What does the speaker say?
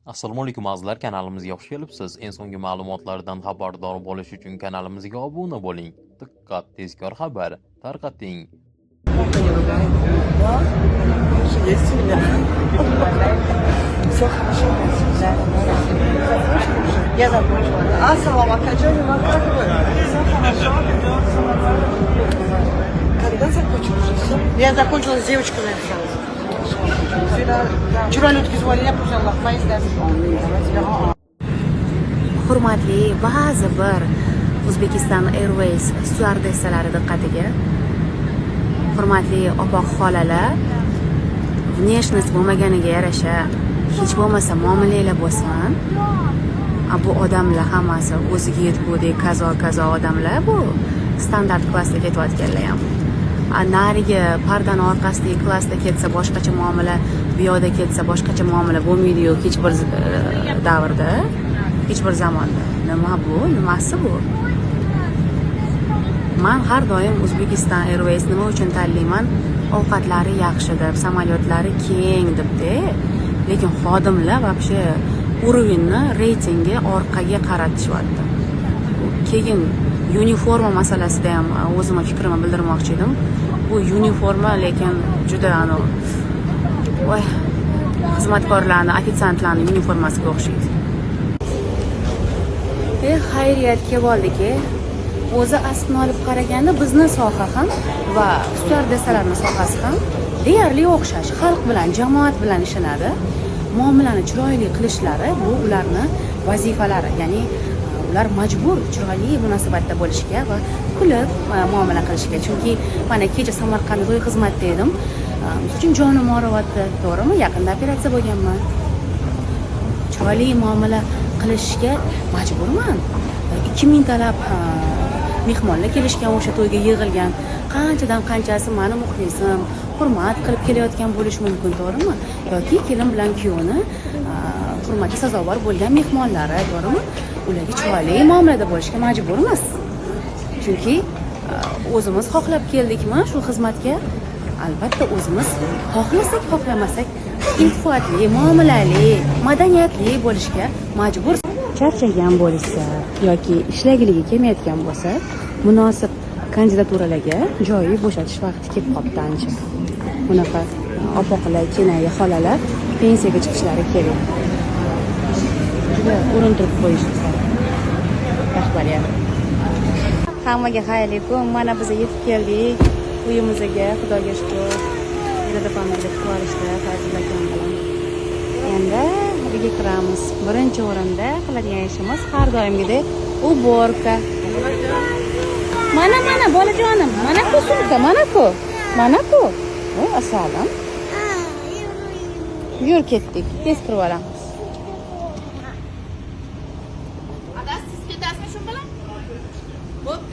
Assalomu alaykum, azizlar, kanalimizga xush kelibsiz. Eng so'nggi ma'lumotlardan xabardor bo'lish uchun kanalimizga obuna bo'ling. Diqqat, tezkor xabar tarqating. Не ругай. Да? Что есть у меня? Все хорошо? Да. Закончили уже? Я закончила. Ассалам, Акаджани, как вы? Все хорошо? Все нормально? Когда закончил уже все? Я закончила, с девочками общалась. Chiroyli o'tkazib olinglar, Alloh fayzlar. Hurmatli ba'zi bir Uzbekistan Airways styuardessalari diqqatiga! Hurmatli opoq xolalar, внешность bo'lmaganiga yarasha hech bo'lmasa muomalanglar bo'lsin. A bu odamlar hammasi o'ziga yetgudek kazo kazo odamlar, bu standart klassda ketayotganlar ham. A narigi pardani orqasidagi klassda ketsa boshqacha muomala, bu yoqda ketsa boshqacha muomala bo'lmaydiyu hech bir davrda, hech bir zamonda. Nima bu, nimasi bu? Man har doim Uzbekistan Airways nima uchun tanlayman? Ovqatlari yaxshi deb, samolyotlari keng debda. Lekin xodimlar вообще уровень ni, reytingi orqaga qaratishyapti. Keyin uniforma masalasida ham o'zimni fikrimni bildirmoqchi edim. Bu uniforma lekin juda anavi, voy, xizmatkorlarni, ofitsiantlarni uniformasiga o'xshaydi. E, xayriyat, kelib oldik. O'zi aslini olib qaraganda bizni soha ham va styuardessalarni sohasi ham deyarli o'xshash. Xalq bilan, jamoat bilan ishlanadi. Muomalani chiroyli qilishlari bu ularni vazifalari, ya'ni ular majbur chiroyli munosabatda bo'lishga va kulib muomala qilishga. Chunki mana kecha Samarqandda to'y xizmatda edim. Misol uchun, jonim og'riyapti, to'g'rimi? Yaqinda operatsiya bo'lganman, chiroyli muomala qilishga majburman. 2000 talab mehmonlar kelishgan, o'sha to'yga yig'ilgan. Qanchadan qanchasi mani muxlisim, hurmat qilib kelayotgan bo'lishi mumkin, to'g'rimi? Yoki kelin bilan kuyovni hurmatga sazovor bo'lgan mehmonlari, to'g'rimi? Ularga chiroyli muomalada bo'lishga majburmiz, chunki o'zimiz xohlab keldikmi shu xizmatga, albatta o'zimiz xohlasak xohlamasak iltifatli, muomalali, madaniyatli bo'lishga majbur. Charchagan bo'lishsa yoki ishlagiligi kelmayotgan bo'lsa, munosib kandidaturalarga joyi bo'shatish vaqti kelib qolibdi ancha. Bunaqa opoqlar, kenayli xolalar pensiyaga chiqishlari kerak. Juda urintirib qo'yishdi rahbariyat. Hammaga xayrli kun! Mana biz yetib keldik uyimizga, xudoga shukur. Iroda opam kutib olishdi Fazil akam bilan. Endi uyga kiramiz. Birinchi o'rinda qiladigan ishimiz har doimgidek уборка. Mana, mana, bolajonim, mana-ku sumka, mana-ku, mana-ku. Voy, asalim, yur, ketdik, tez kirib olamiz.